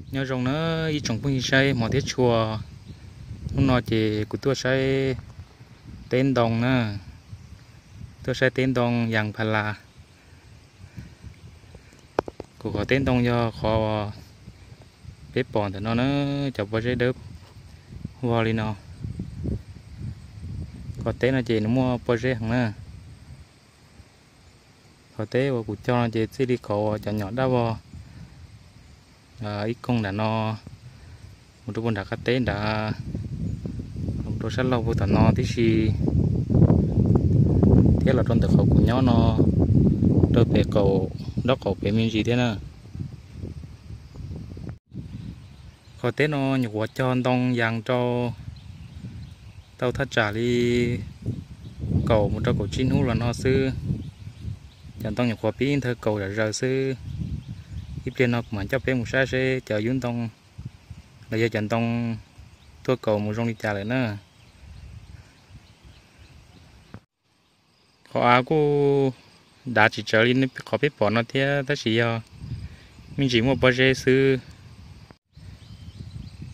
Nyob zoo na ib tsoom phooj ywg saib hmov thiab tshua, hnub no ces kuv tuaj saib teb ntoo na, tuaj saib teb ntoo Yas Pha Las. Kuv qhov teb ntoo yog qhov peb pom ntawm no na, cov pob zeb dawb vog li no. Qhov teb no ces nws muaj pob zeb heev na. Qhov teb uas kuv cog no ces txij li qhov uas cov nyom daj vog ib koog nram no mus rau puag nram qab teb nrad, los rau sab laug puag tom no tib si, thiab los rau ntawm qhov kuv nyob no, rau pem qaum, nraub qaum pem me ntsis thiab na. Qhov teb no nyuam qhuav cog ntoo Yas rau tau thaj tsam li kaum mus rau kaum tsib hnub los no xwb. Cov ntoo nyuam qhuav pib nthawj kaus zom zaws xwb. Ib pliag no kuv mam coj peb mus saib seb cov yub ntoo los yog cov ntoo tuaj kaus mus zoo li cas lawm na. Qhov av kuj dav tsis tsawv li qhov peb pom no thiab, tab sis yog me ntsis muaj pob zeb xwb.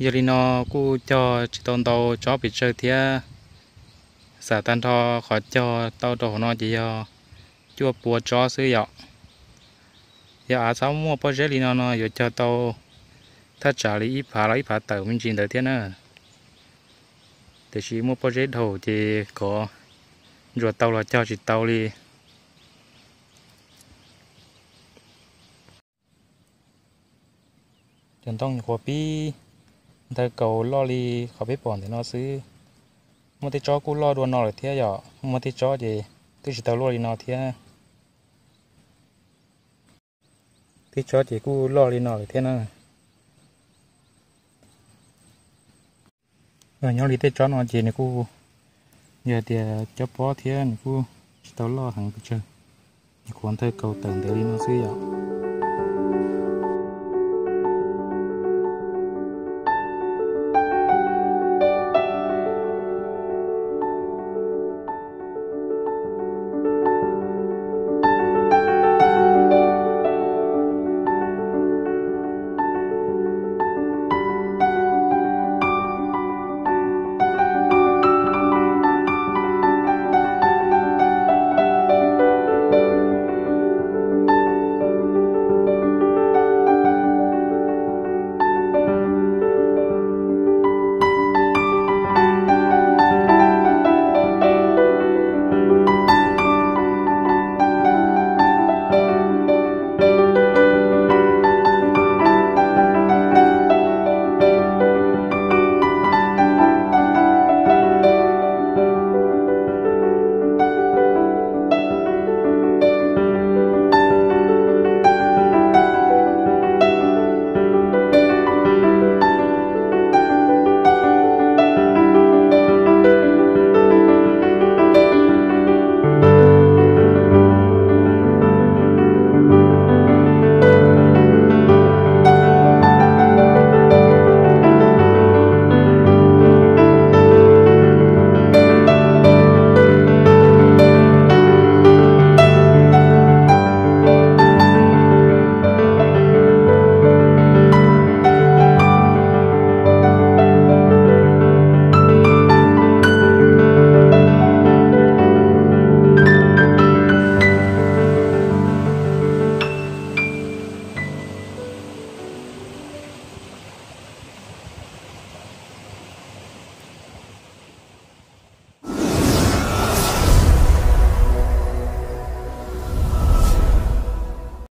Yog li no kuj cog tsis tau ntau tsob pes tsawg thiab. Xam tag nrho qhov cog tau rau hauv no ces yog cuaj pua tsob xwb yom. Yog av txhob muaj pob zeb li no no yuav cog tau thaj tsam li ib phav los ib phav tawm me ntsis ntawd thiab na. Tiam sis muaj pob zeb dhau ces kov ntsuas tau los cog tsis tau li. Cov ntoo nyuam qhuav pib nthawj kaus loj li qhov peb pom ntawm no xwb. Muaj tej tsob kuj loj dua no lawm thiab yom, muaj tej tsob ces twb tsis tau luaj li no thiab. Tej tsob ces kuj loj li no lawm thiab na. Nyob li tej tsob no ces nws kuj yog tias cov pob thiab nws kuj tsis tau loj heev pes tsawg, nyuam qhuav nthawj kaus tawm ntev li no xwb yom.